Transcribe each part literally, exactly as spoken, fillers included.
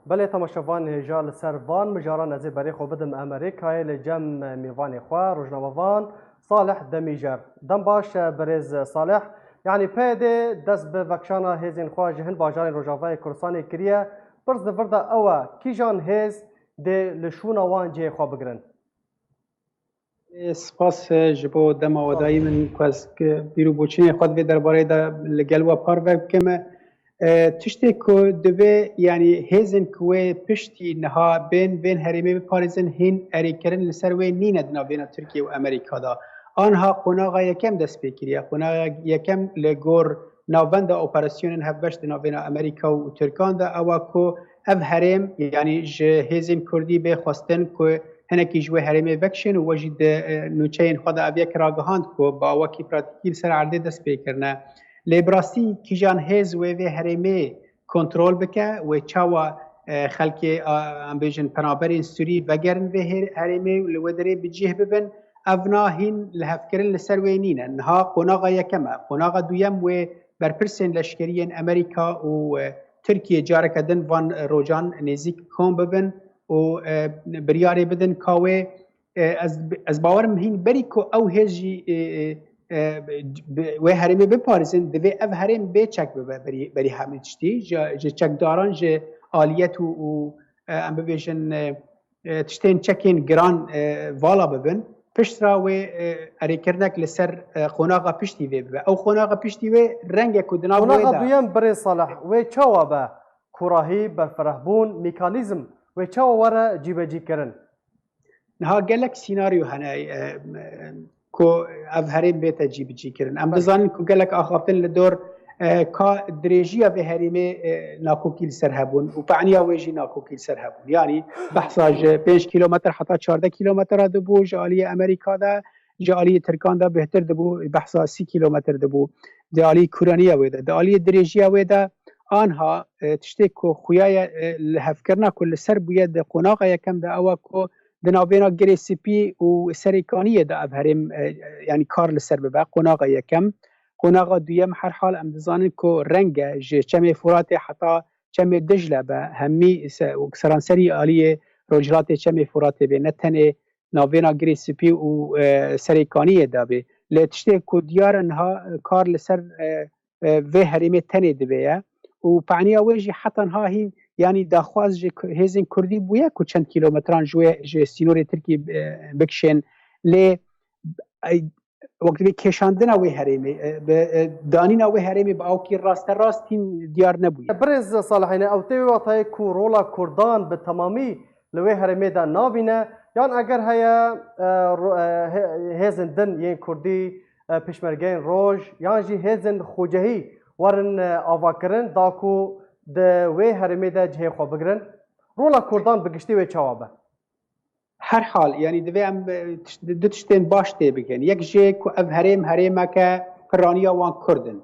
Belê temaşevan hêja li ser van mijaran ez ê berê xwe bidim Amerîkayê li cem mêvanê xwe rojnamevan Salih Demîjer. Dem baş birêz Salih. Yanî P Y D dest bi vekişana hêzên xwe ji hin bajarên Rojavayê Kurdistanê kiriye. Pirs di vir de ew e, kîjan hêz dê li şûna wan cihê xwe bigirin? Ê, spas, e, ji bo dema we dayî min ku ez, e, bîr û boçînê xwe di vê derbareyê de li gel we parve bikim. E, tiştê ku divê, yanî hêzên ku wê piştî niha bên vên herêmê biparêzin hîn erêkirin li ser wê nîne di navbêna Tirkiye û Amerîka de. Anha qonaxa yekem dest pê kiriye. Qonaxa yekem li gor navenda operasyonên hevbeş di navbêna Amerîka û Tirkan de ew e ku ev herêm, yanî ji hêzên Kurdî bê xwestin ku hinekî ji wê herêmê vekişên û we jî di, e, nûçeyên xwe de ev yek ragihand ku bi awakî pratîkî li ser erdê dest pê kirine. Lê bi rastî kîjan hêz wê vê herêmê kontrol bike, wê çawa, e, xelkê, a, em bêjin penaberên Sûrî vegerin vê her-, herêmê û li wê derê bi cih bibin, ev na hîn lihevkirin li ser wê nîne. Niha qonaxa yekem e. Qonaxa duyem wê berpirsên leşkerî yên Amerîka û, e, Tirkiye careke din van rojan nêzîk kom bibin û, e, biryarê bidin ka wê, e, ez, ez bawerim hîn berî ku ew hêz jî, e, e, e, bi, wê herêmê biparêzin, divê ev herêm bê çek bibe berî, berî hemî tiştî. Ji, ji çekdaran, ji aliyet û, û, e, em bibêjin, e, e, tiştên çekên giran, e, vala bibin. Piştre wê, e, erêkirinek li ser, e, qonaxa piştî vê bibe. Ew qonaxa piştî wê renge ku di nav wê Qonaxa de duyem birê Salih, wê çawa be? Kurahî, berfirehbûn, mekanîzm wê çawa were cîbecî kirin? Niha gelek sînaryo hene, e, e, ku ev herêm bête cîbicî kirin. Em Belê. dizanin ku gelek axaftin li dor, e, ka dirêjiya vê herêmê, e, nakokî li ser hebûn û paniya wê jî nakokî li ser hebûn. Yanî behsa ji pênc kîlometr heta çardeh kîlometr re dibû ji aliyê Amerîka de, ji aliyê Tirkan de bêhtir dibû, behsa sî kîlometr dibû, di aliyê kûraniya wê de. Di aliyê dirêjiya wê de anha, e, tiştê ku xuya ye, e, lihevkirina ku li ser bûye di qonaxa yekem de ew e ku di navbêna Girê Spî û Serêkaniyê de ev herêm, e, e, yanî kar li ser bibe. Qonaxa yekem. Qonaxa duyem her hal em dizanin ku reng e ji Çemê Furatê heta Çemê Dicle be hemî se-, seranserî aliyê rojhilatê Çemê Furatê bê, ne tenê navbêna Girê Spî û, e, Serêkaniyê de bê. Lê tiştê ku diyar e niha kar li ser, e, e, vê herêmê tenê divê ye. Û paniya wê jî heta niha hîn, yanî daxwaz ji ku-, hêzên Kurdî bûye ku çend kîlometran ji wê, ji sînorê Tirkî, e, bikişên. Lê, e, wek divê kêşandina wê herêmê, e, bi, e, danîna wê herêmê bi awkî rasterast hîn diyar nebûye. Birêz Salihîne, ew tê wê watayê ku rola Kurdan bi temamî li wê herêmê de nabîne, yan eger heye, e, ro-, e, hê-, hêzên din yên Kurdî, e, pêşmergeyên roj, yan jî hêzên xwecehî werin, e, avakirin, da ku di wê herêmê de cihê xwe bigirin? Rola Kurdan bi giştî wê çawa be? Her hal, yanî divê em, e, tişt-, du tiştên baş tê bikin. Yek jê ku ev herêm, herêmeke piraniya wan Kurd in.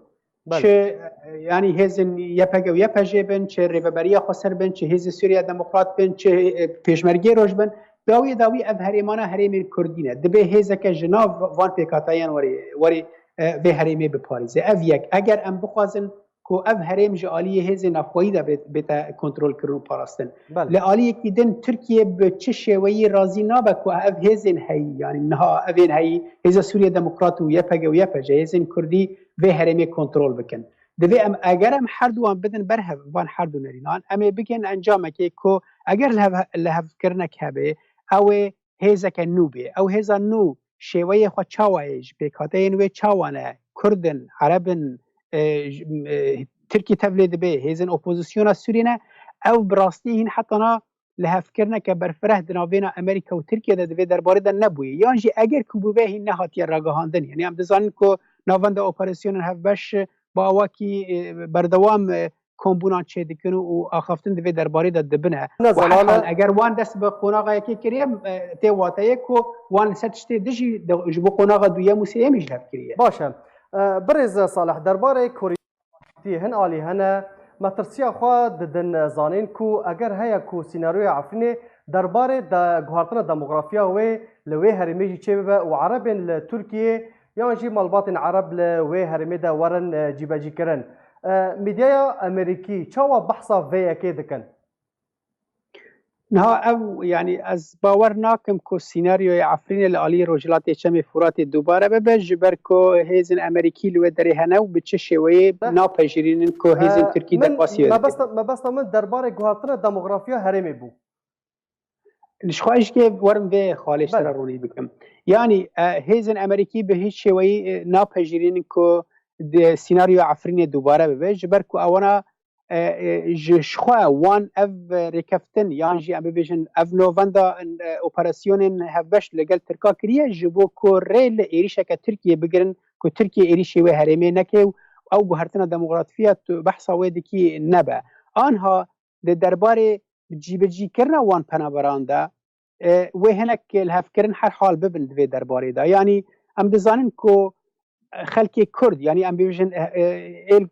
Belê. Çi, e, yanî hêzên Y P G û Y P J bin, çi Rêveberiya Xweser bin, çi Hêzê Sûriya Demokrat bin, çi, e, Pêşmergê Roj bin, dawiyê dawî ev herêmana herêmên Kurdî ne. Dibê hêzeke ji nav van pêkhateyan werê, werê, e, vê herêmê biparêze. Ev yek. Eger em bixwazin ku ev herêm ji aliyê hêzên navxweyî de bê-, bête kontrolkirin û parastin. Belê. Li aliyekî din Tirkiye bi çi şêweyî razî nabe ku ev hêzên heyî, yanî niha evên heyî, Hêza Sûriye Demokrat û Y P G û Y P J, hêzên Kurdî vê herêmê kontrol bikin. Divê em, eger em her du wan bidin ber hev, van her du nerînan, em ê bikin encamekê ku eger lihev-, lihevkirinek hebe, ew ê hêzeke nû bê. Ew hêza nû şêweyê xwe çawa ye, ji pêkhateyên wê çawa ne, Kurd in, Ereb in, e, j-, e, Tirkî tevlê dibe, hêzên opozisyona Sûriyê ne, ew bi rastî hîn heta na lihevkirineke berfireh di navbêna Amerîka û Tirkiye de di vê derbarê de nebûye. Yan jî eger ku bûbe hîn nehatiye ragihandin. Yanî em dizanin ku navenda operasyonên hevbeş bi awakî, e, berdewam, e, kombûnan çêdikin û axaftin di vê derbarê de dibine. Ne Û her zelal e. hal eger wan dest bi qonaxa yekê kiriye, e, tê wateyê ku wan li ser tiştê dijî de, ji bo qonaxa duyem û sêyemî ji hev kiriye. Baş e. E, birêz Salih, derbarê Korî-, Tî hin alî hene, metirsiya xwe didin zanîn ku eger heye ku sînaryoya Efrînê derbarê de guhartina demografiya wê li wê herêmê jî çêbibe û Erebên li Tirkiyê yan jî malbatên Ereb li wê herêmê de werin, e, cîbecîkirin. E, medyaya Amerîkî çawa behsa vê yekê dikin? Niha ev, yanî ez bawer nakim ku sînaryoya Efrînê li alî Rojhilatê Çemê Furatê dubare bibe, ji ber ku hêzên Amerîkî li wê derê hene û bi çi şêweyê napejirînin ku hêzên Tirkî derbasî wê bikin. Mebesta, mebesta min derbarê guhertina demografiya herêmê bû. Ji xwe jikê werim vê xalê ji te re ronî bikim. Yanî hêzên Amerîkî bi hiç şêweyî napejirînin ku di sînaryoya Efrînê dubare bibe, ji ber ku ewana ji xwe wan ev rêkeftin yan jî em bibêjin ev novenda operasyonên hevbeş li gel Tirka kiriye ji bo ku rê li êrîşeke Tirkiyê bigirin ku Tirkiye êrîşê wê herêmê neke û ew guhertina demografiya tu behsa wê dikî nebe. Anha di derbarê cîbicîkirina wan penaberan de wê hinek lihevkirin her hal bibin di vê derbarê de. Yanî em dizanin ku xelkê Kurd, yanî em bibêjin êl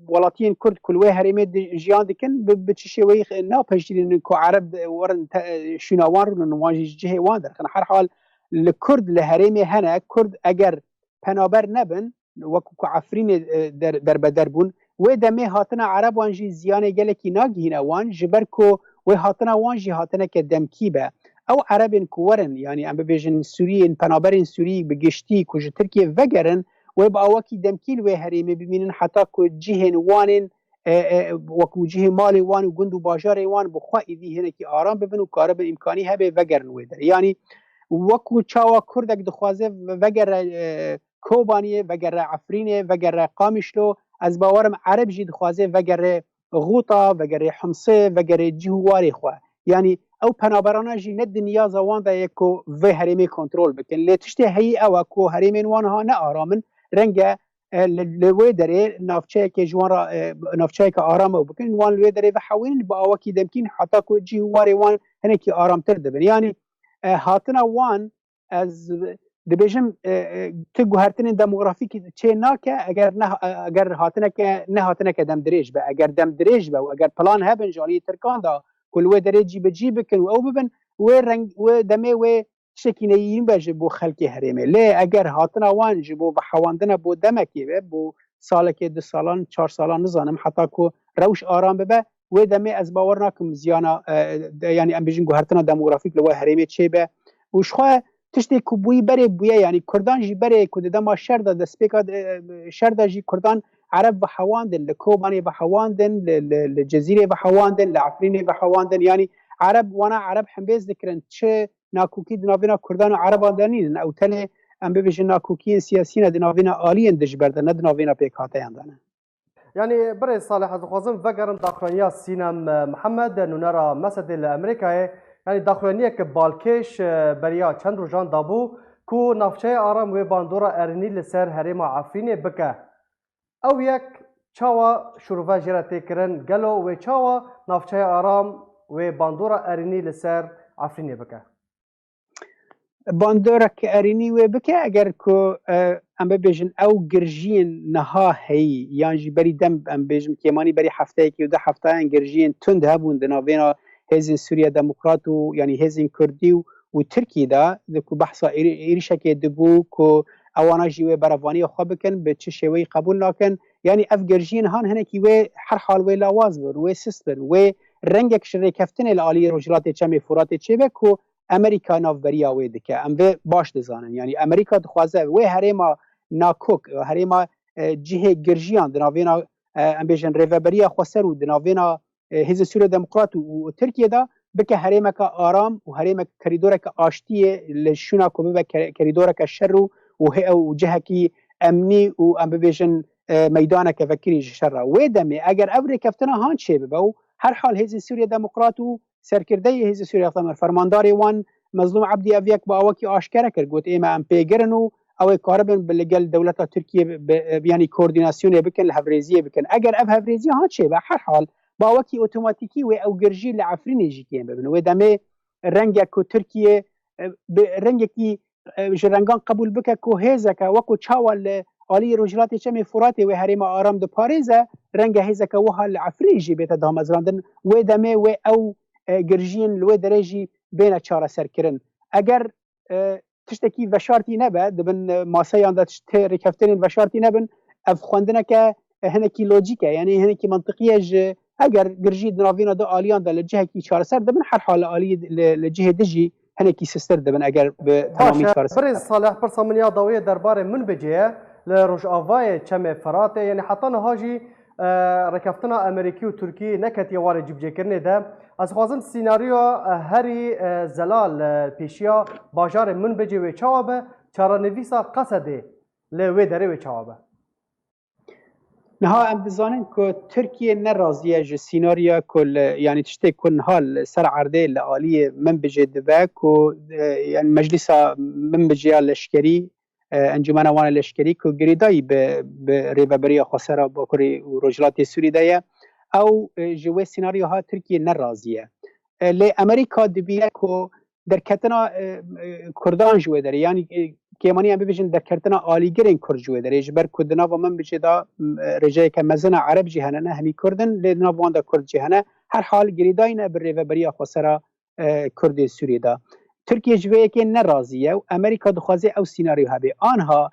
welatiyên Kurd ku li wê herêmê jiyan dikin, bi çi şêweyî napejirînin ku Ereb werin şûna wan rûnin, wan jî ji cihê wan derxin. Her hal li Kurd li herêmê hene, Kurd eger penaber nebin, wekû ku Efrînê derbeder bûn, wê demê hatina Ereban jî ziyanê gelekî nagihîne wan, ji ber ku wê hatina wan jî hatineke demkî be. Ew Erebên ku werin, yanî em bibêjin Sûriyên, penaberên Sûrî bi giştî ku ji Tirkiyê vegerin, wê bi awakî demkî li wê herêmê bimînin heta ku cihên wan ên, wekû cihê malê wan û gund û bajarê wan bi xwe êdî hinekî aram bibin û karibin îmkanî hebe vegerin wê derê. Yanî wekû çawa Kurdek dixwaze vegere Kobaniyê, vegere Efrînê, vegere Qamişlo, ez bawerim Ereb jî dixwaze vegere Xûta, vegere Himsê, vegere cih û warê xwe. Yanî ew penaberana jî ne di niyaza wan de ye ku vê herêmê kontrol bikin. Lê tiştê heyî ew e ku herêmên wan ha ne aram in, renge li wê derê navçeyeke ji wan re navçeyeke aram ew bikin, wan li wê derê vehewînin, bi awakî demkîn heta ku cih û warê wan hinekî aramtir dibin. Yanî hatina wan ez dibêjim, tu guhertinên demografîk çê nake eger ne, eger hatineke, nehatineke demdirêj be. Eger demdirêj be û eger plan hebin ji aliyê Tirkan de ku li wê derê cîbicî bikin û ew bibin, wê reng, wê demê wê tiştekî neyîn be ji bo xelkê herêmê. Lê eger hatina wan ji bo vehewandina bo demekê be, bo salekê, du salan, çar salan, nizanim, heta ku rewş aram bibe, wê demê ez bawer nakim ziyana, yanî em bêjin guhertina demografîk li we herêmê çêbe. Û ji xwe tiştê ku bûyî berê bûye, yanî Kurdan jî berê ku di dema şer de, destpêka şer de jî Kurdan Ereb vehewandin, li Kobanê vehewandin, li, li, li Cezîrê vehewandin, li Efrînê vehewandin. Yanî Ereb, wana Ereb hembêz dikirin, çi nakokî di navêna Kurdan û Ereban de nînin. Ew tenê em bibêjin nakokiyên siyasî ne, di navêna aliyên dijber de, ne di navêna pêkhateyan de ne. Yanî birêz Salih, ez dixwazim vegerim daxuyaniya Sînem Mihemed, nûnera Mesedê li Amerîkayê. Yanî daxuyaniyek balkêş beriya çend rojan dabû ku navçeya aram wê bandora erênî li ser herêma Efrînê bike. Ew yek çawa şirove jê re tê kirin? Gelo wê çawa navçeya aram wê bandora erênî li ser Efrînê bike? Bandorek erênî wê bike, eger ku, e, em bibêjin ew girjiyên niha heyî, yan jî berî dem, em bêjin kêmanî berî hefteyekî û du hefteyan girjiyên tund hebûn di navêna hêzên Sûriya Demokrat û, yanî hêzên Kurdî û, û Tirkî de, di ku behsa êrî-, êrîşekê dibû ku ewana jî wê berevaniya xwe bikin, bi çi şêweyî qebûl nakin. Yanî ev girjiyên han hinekî wê her hal wê lawaz bin, wê sist bin, wê rengek ji rêkeftinê li aliyê Rojhilatê Çemê Furatê çêbe ku Amerîka navberiya wê dike. Em vê baş dizanin. Yanî Amerîka dixwaze wê herêma nakok, herêma, e, cihê girjiyan di navêna, e, em bêjin rêveberiya xweser û di navêna, e, Hêzên Sûriya Demokrat û, û Tirkiye de bike herêmeke aram û herêmek kerîdoreke aştiyê li şûna ku bibe ke-, kerîdoreke şer û, û hê-, û cihekî emnî û em bibêjin, e, meydaneke vekirî ji şer re. Wê demê eger ev rêkeftina han çêbibe û her hal Hêzên Sûriya Demokrat û serkirdeyê Hêzên Sûriya Demokrat, fermandarê wan Mezlûm Ebdî ev yek bi awakî aşkere kir, got, ême em pêgir in û ew ê karibin bi li gel dewleta Tirkiye bi, bi, yanî koordînasyonê bikin, li hevrêziyê bikin. Eger ev hevrêziya ha çêbe, her hal bi awakî otomatîkî wê ew girjî li Efrînê jî kêm bibin. Wê demê rengek ku Tirkiye, e, bi rengekî, e, ji rengan qebûl bike ku hêzeke wekû çawa li alî Rojhilatê Çemê Furatê wê herêma aram diparêze, renge hêzeke wiha li Efrînê jî bête damezrandin. Wê demê wê ew, e, girjiyên li wê derê jî bêne çareserkirin. Eger, e, tiştekî veşartî nebe, di bin, e, maseyan de tişt-, rêkeftinên veşartî nebin, ev xwendineke, e, hinekî lojîk e, yanî hinekî mantiqî ye ji Eger girjî di navîna du aliyan de li cihekî çareser dibin, herhal li alî li, li cihê dijî hinekî sistir dibin eger bi temamî çareser. Birêz Salih, pirsa min ya dawiyê derbarê Minbicê ye. Li rojavayê Çemê Firatê, yanî heta niha jî, e, rêkeftina Amerîkî û Tirkî neketiye warê cîbicêkirinê de. Ez xwazim sînaryoya, e, herî, e, zelal, e, pêşiya bajarê Minbicê wê çawa be, çarenivîsa Qesedê li wê derê wê çawa be? Niha em dizanin ku Tirkiye ne razî ye ji sînaryoya ku li, yanî tiştê ku niha li ser erdê li aliyê Minbicê dibe ku, e, yanî Meclîsa Minbicê ya leşkerî, e, Encûmena Wana Leşkerî ku girêdayî bi, bi Rêveberiya Xwesera Bakurê û Rojhilatê Sûrî de ye, ew, e, ji wê sînaryoha Tirkiye ne razî ye. E, lê Amerîka dibîne ku derketina, e, e, Kurdan ji wê derê, yanî, e, kêmanî em bibêjin derketina alîgirên Kurd ji wê derê, ji ber ku di nava Minbicê de, m, e, rêjeyeke mezin a Ereb jî hene, ne hemî Kurd in, lê di nav wan de Kurd jî hene. Her hal girêdayî ne bi Rêveberiya Xwesera, e, Kurdên Sûriyê de. Tirkiye ji vê yekê ne razî ye û Amerîka dixwaze ew sînaryo hebe. Anha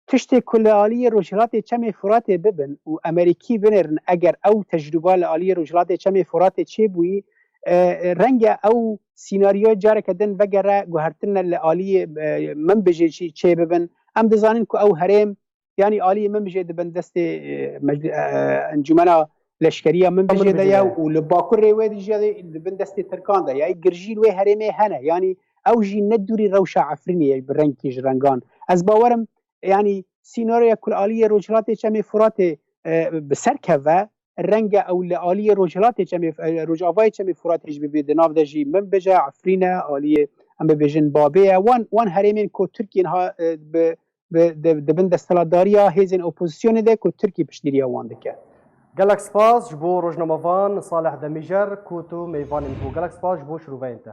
tiştê ku li aliyê Rojhilatê Çemê Furatê bibin û Amerîkî binêrin, eger ew tecrûba li aliyê Rojhilatê Çemê Furatê çêbûyî, e, e, renge ew sînaryoyê careke din vegere guhertine li aliyê, e, Minbicê jî çêbibin. Em dizanin ku ew herêm, yanî aliyê Minbicê di bin destê, e, mecli-, e, Encûmena Leşkerî ya Minbicê de ye û li bakurê wê dijî di bin destê Tirkan de ye. Girjî li wê herêmê hene. Yanî ew jî ne dûrî rewşa Efrînê ye bi rengekî ji rengan. Ez bawerim, yanî sînaryoya ku li aliyê Rojhilatê Çemê Furatê, e, bi ser keve, renge ew li aliyê Rojhilatê Çemê, e, Rojavayê Çemê Furatê jî bibê, di nav de jî Minbic e, Efrîn e, aliyê, em bibêjin, Babê ye. Wan, wan herêmên ku Tirkiye niha, e, bi, bi, di, di bin desthilatdariya hêzên opozisyonê de ku Tirkiye piştgiriya wan dike. Gelek spas ji bo rojnamevan Salih Demîjer ku tu mêvanê min bû. Gelek spas ji bo şirûveyên te.